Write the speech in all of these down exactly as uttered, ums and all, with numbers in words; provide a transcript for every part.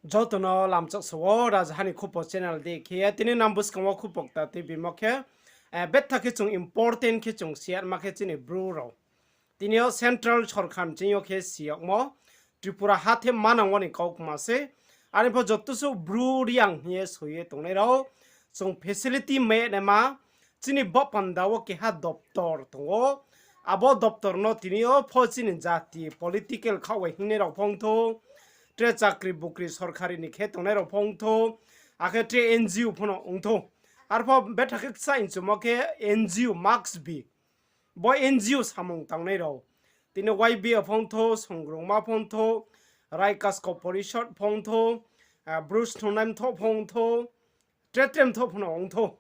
Joto no lamchak sa wo, Rajaha ni Khupo channel dei khe ye tini nang buskang wo khupo kta tuibimo khe, betha khe chung important khe chung share ma khe chini Bru rao. Tini yo central sorkar ni ching yo khe si yagmo, Tripura ha the manang wo ni kaukma se. Are pho joto suh Bru Reang hing ye soi ye tongnai rao, chung facility mai naima, chini baoh panda wo keha doptor tong ou. Abo doptor no tini yo pho chini jati political khaoh bai hingnai rao pho ongthou, tre chakri bukri sorkari ni khe tongnai rao pho ongthou, akhe tre N G O pho no ongthou. Arpho betha khe kchaih nchumo khe N G O max bi. Bo N G O samung tangnai rao. Tini Y B A pho ongthou, Songrongma pho ongthou, Raikasko Porishod pho ongthou, Bru Snungnai Mthoh pho ongthou, tre tre mthoh pho no ongthou.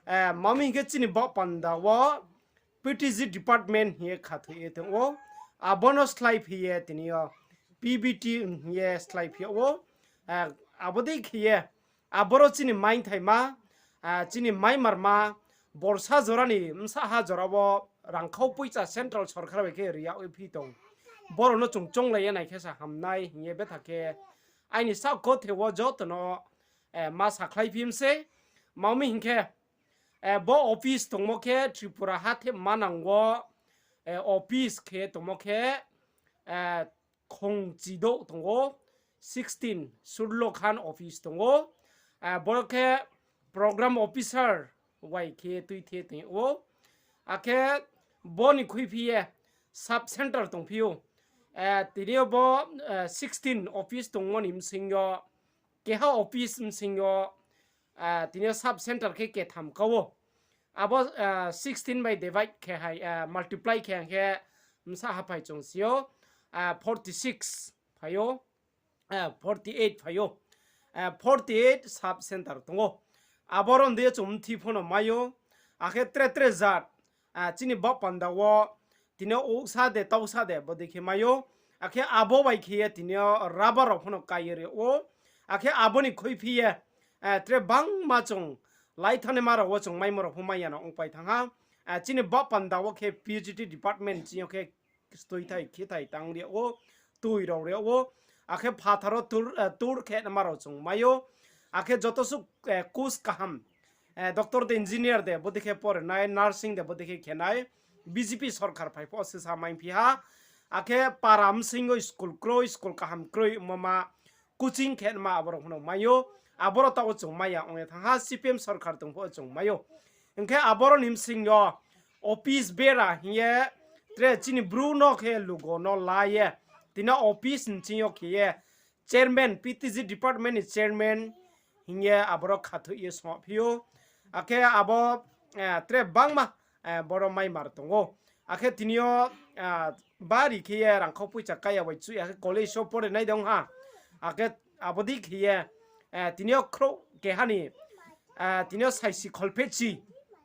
Mami hing khe chini baoh panda wo P T G department hing ye khathoi ye tong ou. Abo no sláiphi ye tini yo P B T hing ye sláiphi yag ou. Abo dei khe ye aboro chini maingthaima, chini maimarma, borsa jora ni bsa ha jora wo rangkhau poicha central sorkar bai khe ri yag ye phi tong. Boro no chung chounglai ye nai khe sa hamnai hing ye betha khe aini saoh kothe wo joto no ma sakhlai phi mi se. Mami hing khe, bo office tongmo khe Tripura ha the manang wo, office khe tongmo khe, Khongchidouh tong ou, sixteen, Surlokhan office tong ou. Boro khe program officer bai khe tuithe tong ou. Akhe bo ni khuiphi ye sub centre tongphi ou. Tini yo bo sixteen office tongmo ni bsing yo, keha office bsing yo, tini yo sub centre khe ketham ka ou. Abo sixteen bai divide khe hai, multiply khe hing khe bsa haphai chung si ou, forty six phai ou, forty eight phai ou, forty eight sub centre tong ou. Aboro ni dei yo chung mthi pho no mai ou, akhe tre tre jat, chini baoh panda wo tini yo ousa de tausa de bodei khe mai ou, akhe abo bai khe ye tini yo rubber rao pho no kai ye ri ou, akhe abo ni khuiphi ye tre bangma chung laithanaima rao wo chung maimo rao pho mai ya no ongpai thanng ha. Chini baoh panda wo khe P H D department ching yo khe stoithai khethai tang ri ou, tui rao ri ou, akhe phathar wo tour khe nama rao chung mai ou, akhe joto suh course kaham, doctor de engineer de bodei khe pore nai, nursing de bodei khe khe nai, B J P sorkar phai pho sisa maiphi ha, akhe para bsing yo school kroi, school kaham kroi ongmo ma, coaching khe nama abo rao pho no mai ou, aboro taoh wo chung mai ya ong ye thanng ha, C P M sorkar tong pho chung mai ou. Hing khe aboro ni bsing yo office bera hing ye tre chini Bru no khe lugo no la ye, tini yo office ni ching yo khe ye chairman, P T G department ni chairman hing ye aboro khathoi ye songphi ou. Akhe abo tre bangma boro maimar tong ou. Akhe tini yo bari khe ye rangkhau poicha kaiya bai chuh ya khe college wo pore nai de ong ha. Akhe abo dei khe ye tini yo khrouh keha ni, tini yo saisi kholphehchi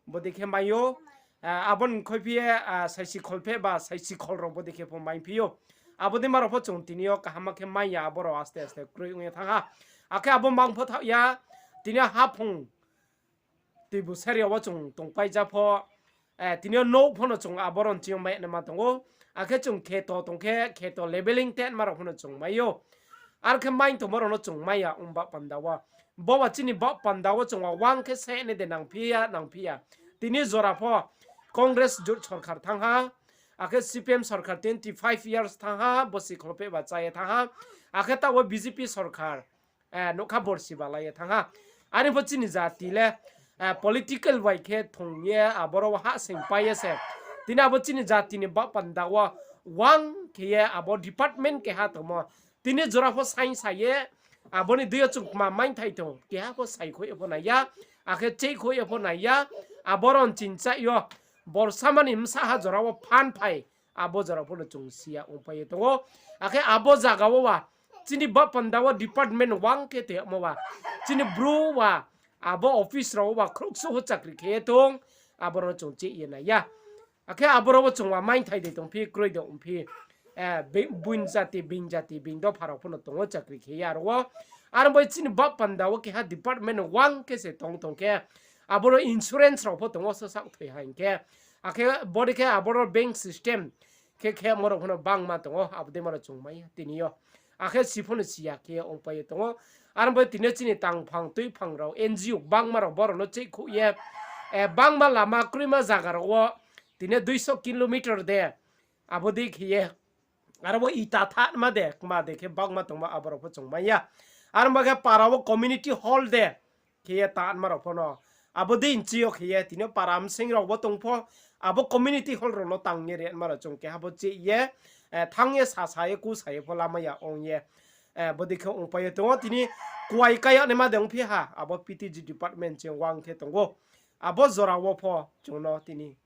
bodei khe mai ou. Abo ni khuiphi ye saisi kholpheh ba saisi khol rao bodei khe pho maiphi ou. Abo dei ma rao pho chung tini yo kaham khe mai ya, abo rao aste aste kroi ong ye thanng ha. Akhe abo mang pho thaoh ya, tini yo haphung tuibu seri wo chung tongpai ja pho, tini yo nouh pho no chung aboro ni ching yo mai nama tong ou. Akhe chung kheto tong khe kheto levelling tenma rao pho no chung mai ou. Are khe mai tongmo rao no chung mai ya ong baoh panda wo. Bo ba chini baoh panda wo chung wa wang khe se nai de nangphi ya, nangphi ya. Tini jora pho Congress jut sorkar thanng ha, akhe C P M sorkar twenty five years thanng ha, bosi kholpheh ba chá ye thanng ha, akhe taoh wo B J P sorkar nougkha borsi ba lai ye thanng ha. Are pho chini jati le political bai khe thong ye aboro wo hahsoing pai ye se. Tini abo chini jati ni baoh panda wo wang khe ye abo department keha tongmo. Tini jora pho saing sa ye, abo ni dei yo chung kma maingthai tong, keha pho saikhouh ye pho nai ya, akhe cheihkhouh ye pho nai ya, aboro ni chingchaih yo, borsa mani bsa ha jora wo phan phai, abo jora pho no chung si ya ongpai ye tong ou. Akhe abo zaga wo ba, chini baoh panda wo department wang khe tongmo ba, chini Bru ba, abo office rao wo ba khrouhsuh pho chakri khe ye tong, aboro no chung cheh ye nai ya. Akhe aboro wo chung wa maingthai de tongphi, kroi de ongphi, buin jati, being jati, being dopha rao pho no tong ou chakri khe ye aro wo. Are bai chini baoh panda wo keha department wang khe se tong tong khe, aboro insurance rao pho tong ou sasaoh thoi ha hing khe. Akhe bodei khe aboro bank system khe khemo rao pho no bangma tong ou, abo dei ma rao chung mai ya tini yo. Akhe si pho no si ya khe ye ongpai ye tong ou. Aro bai tini yo chini tangphang tuiphang rao, N G O bangma rao borao no cheihkhouh ye, bangma lama kroima zaga rao wo tini দুইশো kilometer de, abo dei khe ye, aro bo ita thanma de, kma de khe bangma tongma abo rao pho chung mai ya. Aro ba khe para wo community hall de, khe ye tanma rao pho no. Abo dei nchi yo khe ye, tini yo para bsing rao bo tong pho, abo community hall rao no tang ye ri ma rao chung keha pho chih ye, thanng ye sasa ye kusa ye pho lamai ya ong ye. Bodei khe ongpai ye tong ou tini, kuai kayag naima de ongphi ha, abo P T G department ching wang khe tong ou. Abo jora wo pho chung no tini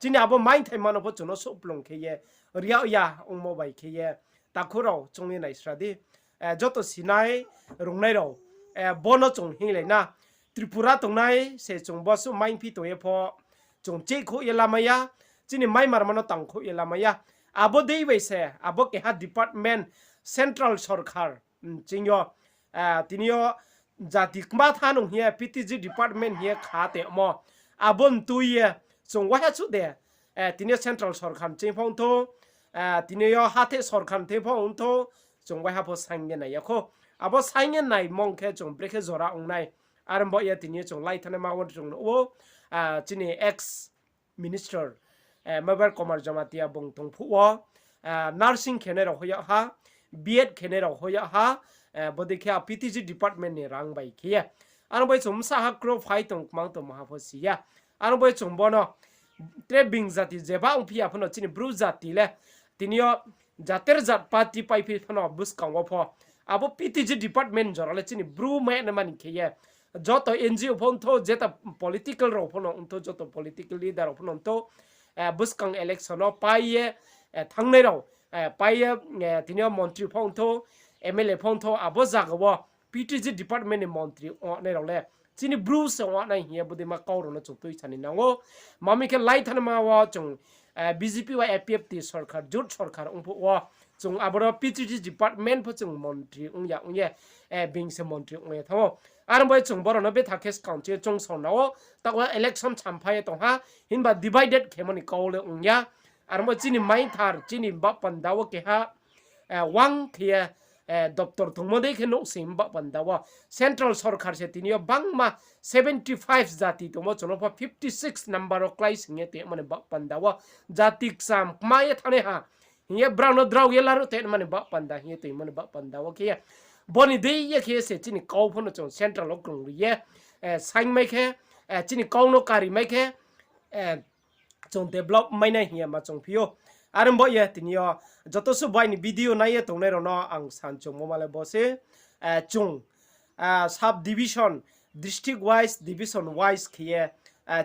chini abo maingthaima no pho chung no souhplung khe ye, ri yag ya ongmo bai khe ye, takhu rao chung ye naisra di. Joto sinai rungnai rao, bo no chung hinglai na. Tripura tongnai se chung bo suh maingphi tong ye pho, chung cheihkhouh ye lamai ya, chini maimarma no tangkhouh ye lamai ya. Abo dei bai se, abo keha department, central sorkar, ching yo, tini yo jati kma tha nung hing ye P T G department hing ye kha tongmo. Abo ntui ye, chung waiha suh de, tini yo central sorkar ching pho ongthou, tini yo hathe sorkar ching pho ongthou, chung waiha pho saing ye nai ya khou. Abo saing ye naimong khe chung brekhe jora ong nai. Are bo ye tini yo chung lai thanai ma wo chung nuh ou, chini ex minister, Mevar Kumar Jamatia bung tong phuh wo, nursing khenai rao hoih yag ha, B Ed khenai rao hoih yag ha, bodei khe a P T G department ni rang bai khe ye. Aro bai chung bsa ha kro phai tong kmang tongmo ha pho si ya. Aro bai chung bo no tre being jati jeba ongphi ya pho no chini Bru jati le, tini yo jater jat party paiphi pho no buskang wo pho, abo P T G department jora le chini Bru mai naima ni khe ye, joto N G O pho ongthou, jeta political rao pho no ongthou, joto political leader rao pho no ongthou, buskang election no pai ye, thanngnai rao, pai ye, tini yo montri pho ongthou, M L A pho ongthou, abo zaga wo P T G department ni montri ongnai rao le chini Bru se ongnai hing ye bodeima kau rao no chung tuisa ni nang ou. Ma mi khe lai thanma wo chung, B J P bai A P F T sorkar, jut sorkar ong phuh wo, chung aboro P T G department pho chung montri ong ya ong ye, being se montri ong ye thanng ou. Aro bai chung borao no betha khe skang chi ye chung song na ou, taoh wo election samphai ye tong ha, himba divided khemo ni kau le ong ya. Aro bo chini maithar, chini baoh panda wo keha, wang khe ye, doptor tongmo dei khe nouhsing baoh panda wo. Central sorkar se tini yo bangma seventy five jati tongmo, chung no pho fifty six number wo klái sing ye tongmo ni baoh panda wo. Jati kcham kma ye thanngnai ha hing ye brao no drao ye laruh tongmo ni baoh panda hing ye tongmo ni baoh panda wo khe ye. Bo ni dei ye khe ye se chini kau pho no chung central wo krung ri ye, saing mai khe, chini kau no kari mai khe, chung develop mai nai hing ye ma chungphi ou. Are bo ye tini yo joto suh bai ni video nai ye tongnai rao no ang san chungmo ma le bo se, chung, sub division, district wise, division wise khe ye,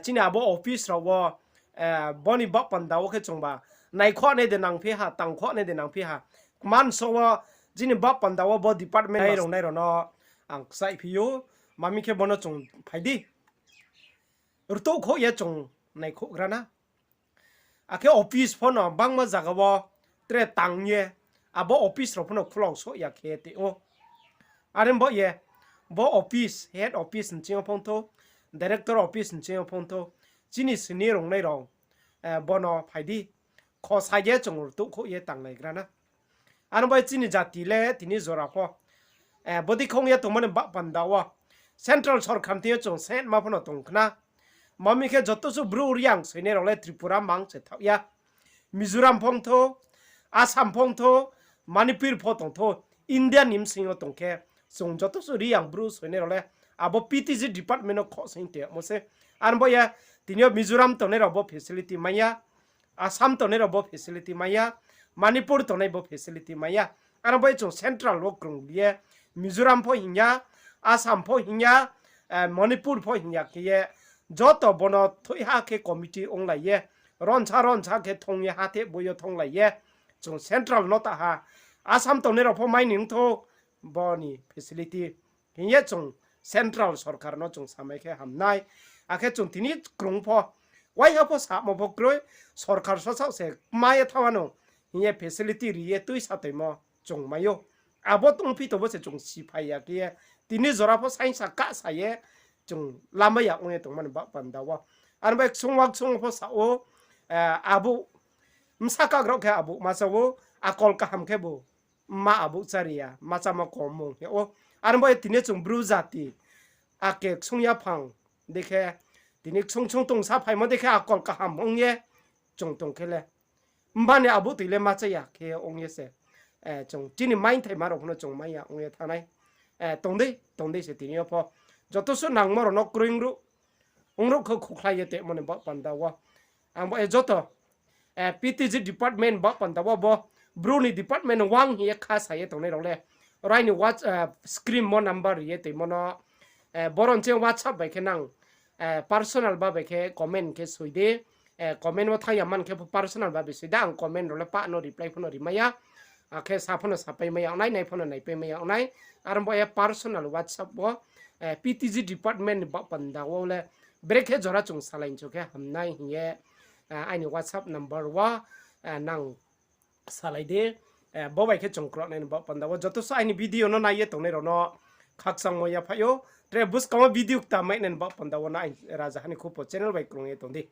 chini abo office rao wo, bo ni baoh panda wo khe chungba naikhoh nai de nangphi ha, tangkhoh nai de nangphi ha. Kmanso wo chini baoh panda wo bo department nai rao nai rao no ang kchaihphi ou, ma mi khe bo no chung phai di. Rtuhkhouh ye chung naikhouhgra na. Akhe office pho no bangma zaga wo tre tang ye, abo office rao pho no khulao souh ya khe tong ou. Are bo ye, bo office, head office nching yo phongthou, director office nching yo phongthou, chini sini rungnai rao, bo no phai di. Khosa ye chung rtuhkhouh ye tanglaigra na. Ano bai chini jati le tini jora pho, bodei khong ye tongmo ni baoh panda wo central sorkar thing yo chung saingma pho no tong khna. Ma mi khe joto suh Bru Reang soinai rao le Tripura mang se thaoh ya. Mizoram phongthou, Assam phongthou, Manipur pho tongthou, India ni bsing yo tong khe, chung joto suh Reang Bru soinai rao le abo P T G department no khoh sing tongmo se. Ano bo ye, tini yo Mizoram tongnai rao bo facility mai ya, Assam tongnai rao bo facility mai ya, Manipur tongnai bo facility mai ya. Ano bo ye chung central wo krung ye, Mizoram pho hing ya, Assam pho hing ya, Manipur pho hing ya khe ye, joto bo no thoiha khe committee onglai ye, ronsa ronsa khe thong ye hathe bo yo thonglai ye, chung central no ta ha, Assam tongnai rao pho mai ni ongthou bo ni facility hing ye chung central sorkar no chung samai khe ham nai. Akhe chung tini krung pho, waiha pho samo pho kroi, sorkar sasaoh se kma ye thanng ano hing ye facility ri ye tuisa toimo chung mai ou. Abo tongphi tongbo se chung siphai ya khe ye, tini jora pho saingsa kahsa ye chung lamai ya ong ye tongmo ni baoh panda wo. Ano bai ksung wa ksung pho sa ou, abo bsa kagrao khe abo ma sa ou, akol kaham khe bo mma abuh chári ya, ma chámo kom ong ye ou. Are bo ye tini chung Bru jati, ake ksung yaphang, dei khe, tini ksung ksung tong sa phaimo dei khe akol kaham ong ye chung tong khe le. Mma ni abuh toi le ma chá ya khe ong ye se. Chung chini maingthaima rao pho no chung mai ya ong ye thanng nai. Tong dei, tong dei se tini yo pho. Joto suh nangmo rao no kroi ongruh, ongruh khe khukhlai ye tongmo ni baoh panda wo. Ang bo ye joto, P T G department baoh panda wo bo, Bru ni department wang hing ye kha sa ye tongnai rao le, rai ni screen mo number ri ye toimo no, boro nching WhatsApp bai khe nang personal ba bai khe comment khe soi di. Comment wo thanng ya man khe pho personal ba bai soi da, ang comment rao le pah no reply pho no ri mai ya. Akhe sa pho no sapai mai ya ong nai, nai pho no naipai mai ya ong nai. Are bo ye personal WhatsApp wo, P T G department ni baoh panda wo le brekhe jora chung salai nchu khe hamnai hing ye, aini WhatsApp number wo nang salai di. Bo bai khe chung krungnai ni baoh panda wo joto suh aini video no nai ye tongnai rao no khakchangmo yaphaih ou. Tre buskang wo video kta mai nai ni baoh panda wo no aini Rajaha ni Khupo channel bai krung ye tong di.